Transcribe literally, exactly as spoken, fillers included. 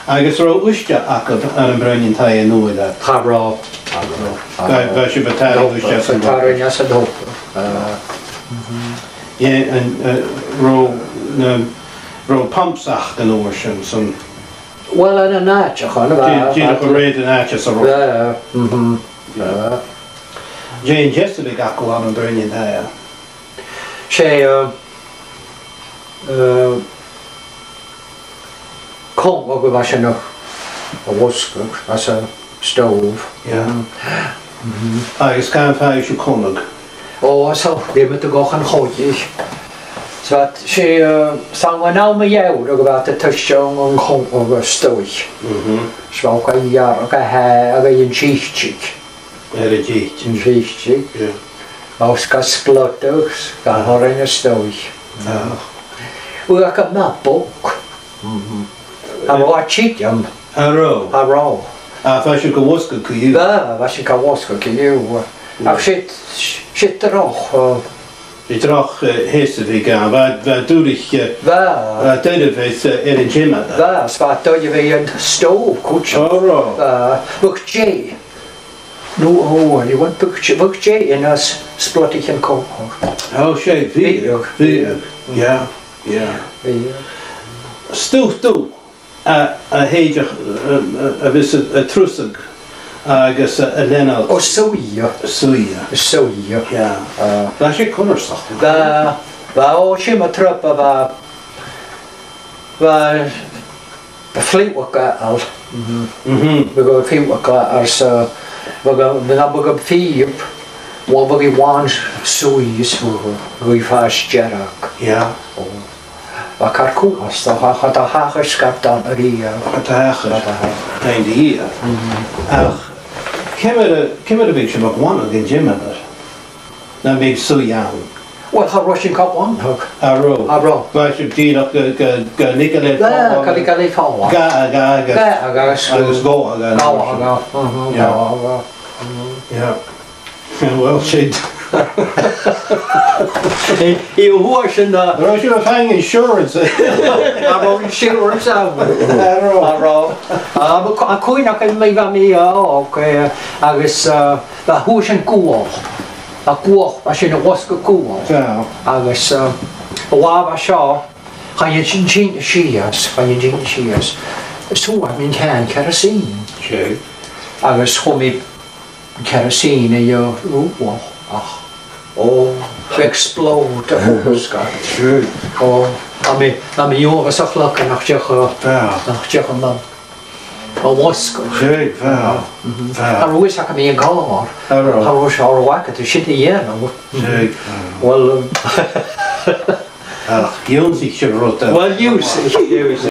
Agus an robh uisge agaibh ann am Bràigh an Taighe an uair ud? Cha robh. Cha robh. Bha, bha sibh a' tarraing uisge às an tobar. Tarraing às an tobar. Ah. Yeah, an, uh, robh, na, robh pumps aca an uair sin, son. Well, ann an àiteachan, bha, dìreach, bha, a rèir an àite 's an robh. Yeah, mhm. Yeah. Dè an deasbad a bh' agaibh ann am Bràigh an Taighe? 'S e, uh, uh, connadh a bha sinn a', a' losgadh às an stove. Yeah. Mhm. Agus càit am faigheadh sibh connadh? O, às a' bhliadhna a' gach an chogaidh. 'S bha, 's e, uh, 's ann an àm a' gheamhraidh a bha iad a' toiseachadh an connadh a-staigh. Mhm. 'S bha e ga ghearradh, ga thadhal, aig an t-sìde. Air an t-sìde. An t-sìde. Yeah. Agus ga splodadh, ga thoirt a-staigh. Ah. Uill, ach am maple. Mhm. An robh e a' tighinn? An robh? An robh? Ach bha sibh ga losgadh co-dhiù. Bha, bha sinn ga losgadh co-dhiù. Ach 's e, 's e droch, uh, 'S e droch, eh, theas a bh' ann, bha, bha e duilich, eh, bha, bha e doirbh, eh, air an t-iomadh. Bha, 's bha e doirbh air an stove cuideachd. An robh? Bha, bhiodh deigh. No, o, you want bhiodh deigh, bhiodh deigh anns na splodaichean connadh. O, 's e, bhiodh, bhiodh, bhiodh. Yeah, yeah. Bhiodh. Stuth dubh. A, a thèid a, a, a, a bhios a', a' trusadh agus a, a' leantainn. O, suidhe. Suidhe. Suidhe. Yeah. Ah. Bha sin cunnartach. Bha, bha, o, sin mar trup a bha, bha, bha fliuch a' gabhail. Mhm. Mhm. Bha gu fliuch a' gabhail, so, bha gu, bha gu, bha gu fliuch, bha gu bhith làn suidhe, bha gu, bha gu fàs dearg. Yeah. O. Bha car cumhachd, cha, cha do thachair sgairtean a-riamh. Cha do thachair. Cha do thachair. Thank you. Mhm. Ach, ciamar a, ciamar a bhiodh sibh a' glanadh an t-iomadh? Nam biodh suidhe ann. Uill, cha robh sinn ga glanadh. An robh? An robh. Bha sibh dìreach ga, ga, ga leigeil air falbh. Ga, ga leigeil air falbh. Ga, ga, ga. Ga, ga, agus, agus gabhail, ga, gabhail, ga. Mhm, yeah. Gabhail, ga. Mhm. Yeah. Well, sin. An uair sin, uh, an robh sibh a' faighinn insurance? An robh insurance ann? An robh? An robh. Ah, bha, a' chuimhneachadh mi, bha mi, uh, òg, eh, agus, uh, bha, fhuair sinn gual. Bha gual, bha sinn a' losgadh gual. Yeah. Agus, uh, an latha seo, chaidh an t-ìm sìos, chaidh an t-ìm sìos. 'S fhuair mi an can kerosene. Sure. Agus chuir mi kerosene air an gual, ach, o, explode a' chùis. Sure. O, tha mi, tha mi uabhasach lucky nach deach, nach deach am, am losgadh. Sure, bha. Mhm. Bha. Cha robh fhios agam mu dheidhinn an càr. Cha robh. Cha robh, cha robh agad ri sin a dhèanamh. Sure. Well, um, ach, dh'ionnsaich sibh rud, eh? Well, dh'ionnsaich, dh'ionnsaich.